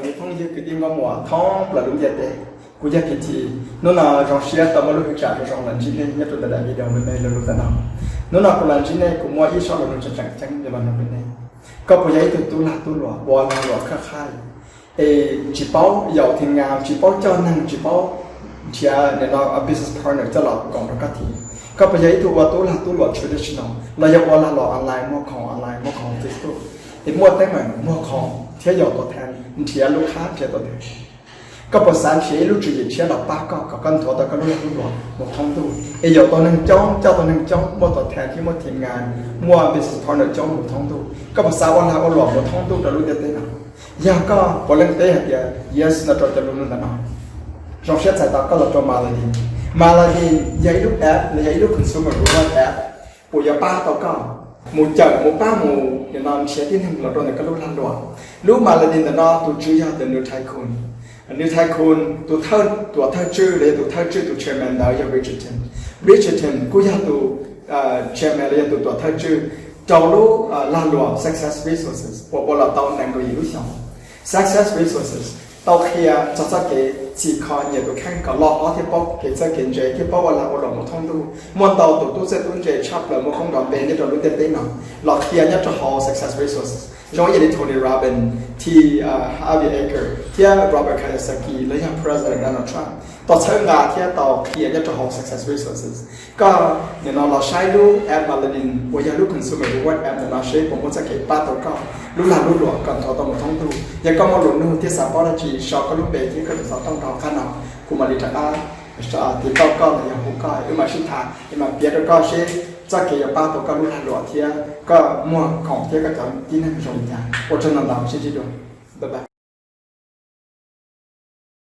Ib tsoom phooj ywg kwv tij nkauj muam thoob plaws lub ntiaj teb, kuv yog K T. Hnub no zoo siab tau muaj lub hwv tsam zoo zoo los ntsib nej nyob rau ntawm daim video me me luv luv ntawm no. Hnub no kuv los ntsib nej kuv muaj ib sob lo lus tseem tseem ceeb yuav los nug rau nej. Koj puas yog ib tug tub lag tub luam ua lag luam khaj khaj es tsis paub yaum team nga, tsis paub coj neeg, tsis paub nrhiav nim no business partner coj los koom rau koj team? Koj puas yog ib tug ua tub lag tub luam traditional los yog ua lag luam online, muag khoom online, muag khoom Facebook, es muaj teeb meem muag khoom thiab yaum tuam thas nrhiav lub khab nrhiav tuam thas? Koj puas xav nrhiav ib lub tswv yim tshiab los pab koj kom koj nthuav tau koj lub lag lub luam mus thoob ntuj es yaum tau neeg coob, coj tau neeg coob, muaj tuam thas thiab muaj team nga, muaj business partner coob mus thoob ntuj? Koj puas xav ua lag ua luam mus thoob ntuj rau lub ntiaj teb no? Yog koj puav leej teb hais tias yes no rau cov lus nug ntawm no, zoo siab txais tos koj los rau Maladin. Maladin yog ib lub app los yog ib lub consumer reward app uas yuav pab tau koj mus cawm, mus pab mus nim no nrhiav tib neeg los rau ntawm koj lub lag luam. Lub Maladin ntawm no tus tswv yog the New Tycoon. New Tycoon tus thawj, tuam thawj tswj los yog tus thawj tswj, tus chairman ntawd yog Richardson. Richardson kuj yog tus chairman los yog tus tuam thawj tswj rau lub lag luam Success Resources uas ua los tau nees nkaum yim lub xyoos. Success Resources tau qhia txog txoj kev txhim kho nyias tus kheej kom loj hlob thiab paub kev txawj kev ntse thiab paub ua lag ua luam mus thoob ntuj. Muaj ntau tus tub txawj tub ntse tshaj plaws muaj koob nrov npe nyob rau lub ntiaj teb no los qhia nyob rau hauv Success Resources, zoo ib yam li Tony Robbins, T, Harvey Eker thiab Robert Kiyosaki los yog President Donald Trump tau txhawb nqa thiab tau qhia nyob rau hauv Success Resources. Koj nim no los saib lub app Maladin uas yog lub consumer reward app ntawm no seb puas muaj txoj kev pab tau koj lub lag lub luam kom nthuav tau mus thoob ntuj. Yog koj muaj lus nug thiab xav paub dab tsi sau koj lub npe thiab koj tus xov tooj rau hauv qab no, kuv mam li rov qab tiv tauj koj los yog hu koj, wb mam sib tham es mam piav rau koj seb txoj kev yuav pab tau koj lub lag luam thiab koj muag khoom thiab koj cov tib neeg zoo li cas. Ua tsaug ntau ntau, sib ntsib dua. Bye bye.